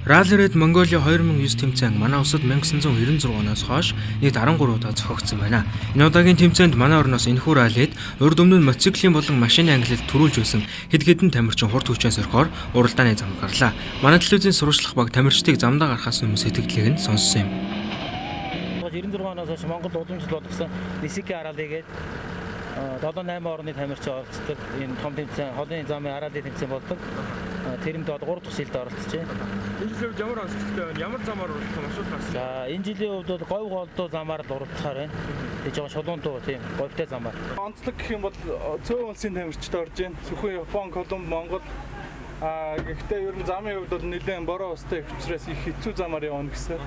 Rally Raid Mongolia 2009 тэмцээн манай улсад 1996 оноос хойш нийт 13 удаа зохиогдсон байна. Энэ удаагийн тэмцээнд манай орноос энэхүү раллид урд өмнө нь мотоциклийн болон машины ангилалд түрүүлж байсан хэд хэдэн тамирчин хурд хүчээ сорхоор уралдааны замд гарлаа. Манай телевизийн сурвалжлах баг тамирчдыг замдаа гарахаас өмнө сэтгэлдлийг нь сонссон юм. 96 оноос хойш Монголд уламжлал болгосон Нисики ралли гээд 7-8 орны тамирчин оролцдог энэ том тэмцээн, холын замын ралли тэмцээн болдог. Тэрэнд бол 3 дахь жилд оролцож байна. Энэ жилийн хувьд ямар онцлогтой байна? Ямар замаар уралдах маршрут гарсан? За, энэ жилийн хувьд бол говь голдуу замаар л уралдахаар байна. Тэгээ жоохон шулуун дуу тийм говьтой замаар. Онцлог гэх юм бол цөөн улсын тамирчид орж байна. Зөвхөн Япон, Колумб, Монгол. Гэхдээ ер нь замын хувьд бол нэлээд бороо устай учраас их хэцүү замаар явна гэсэн.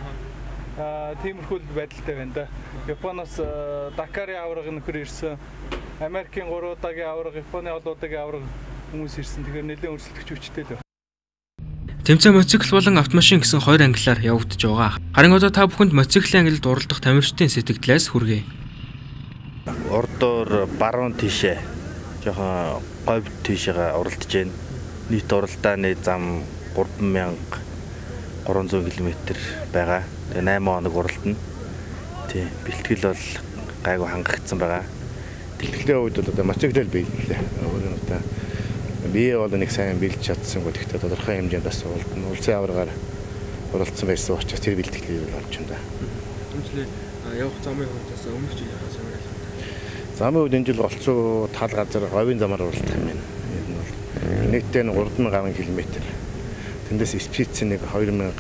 Тиймэрхүү байдалтай байна да. Японоос Дакарын аварга нөхөр ирсэн. Америкийн 3 удаагийн аварга, Японы олон удаагийн аварга хүмүүс ирсэн. Тэгэхээр нэлээд өрсөлдөгч хүчтэй л байна. Тэмцээн мотоцикл болон автомашин гэсэн хоёр ангиллаар явагдаж байгаа. Харин одоо та бүхэнд мотоциклийн ангилалд уралдах тамирчдын сэтгэгдлээс хүргэе. Урдуур баруун тийшээ жоохон говь тийшээгээ уралдаж байна. Нийт уралдааны зам 3300 км байгаа. Тэгээ 8 хоног уралдана. Тий, бэлтгэл бол гайгүй хангагдсан байгаа. Бэлтгэлийн хувьд бол одоо мотоциклээр биеллээ. Өөр нь одоо бие бол нэг сайн бэлдэж чадсангүй. Гэхдээ тодорхой хэмжээнд бас уралдана. Улсын аваргаар уралдсан байсан учраас тэр бэлтгэлийг бол олж юм да. Энэ жилийн явах замын хувьд бас өмнөх жилийнхээс ямар ялгаатай? Замын хувьд энэ жил голцоо тал газар говийн замаар уралдах юм байна. Энэ нь бол нийтдээ 3000 гаруй километр. Тэндээс спицэн нэг 2000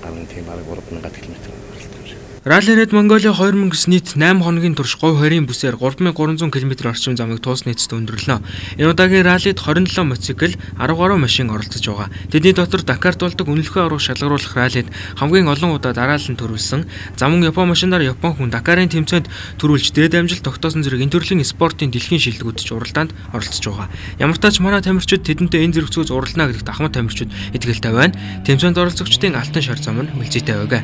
гаруй тийм бараг 3000 километр уралдах юм шиг. Rally Raid Mongolia 2009 нийт 8 хоногийн турш говь хорийн бүсээр 3300 км орчим замыг туулсны эцэст өндөрлөнө. Энэ удаагийн раллид 27 мотоцикл, 10 гаруй машин оролцож байгаа. Тэдний дотор Дакарт болдог үнэлэхүй аварга шалгаруулах раллид хамгийн олон удаа дараалан төрүүлсэн замун Япон машинаар Япон хүн Дакарын тэмцээнд төрүүлж дээд амжилт тогтоосон зэрэг энэ төрлийн спортын дэлхийн шилдэгүүд ч уралдаанд оролцож байгаа. Ямар ч тач манай тамирчид тэдэнтэй энэ зэрэгцүүц уралдана гэдэгт ахмад тамирчид итгэлтэй байна. Тэмцээнд оролцогчдын алтан шар зам нь үлзийтэй байг.